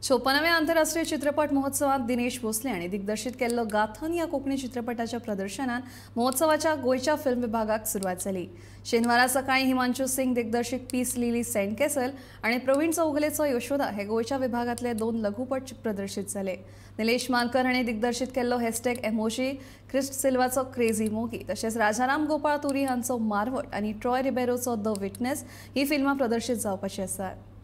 54व्या आंतरराष्ट्रीय चित्रपट महोत्सवात दिनेश भोसले हांणी दिग्दर्शीत केल्लो गाथन ह्या कोंकणी चित्रपटाच्या प्रदर्शनान महोत्सवाच्या गोंयच्या फिल्म विभागाक सुरवात जाली. शेनवारा सकाळी हिमांशु सिंग दिग्दर्शीत पीस लिली सँडकॅसल आनी प्रवीण चौगुलेचो यशोदा हे गोंयच्या विभागांतले 2 लघुपट प्रदर्शीत जाले. निलेश मालकर हांणी दिग्दर्शीत केल्लो हॅशटॅग एमोजी, क्रिस्ट सिल्वाचो क्रेझी मोगी तशेंच राजाराम गोपाळ तुरी हांचो मारवट आनी ट्रॉय रिबेरोचो the witness ही फिल्मां प्रदर्शीत जावपाची आसात.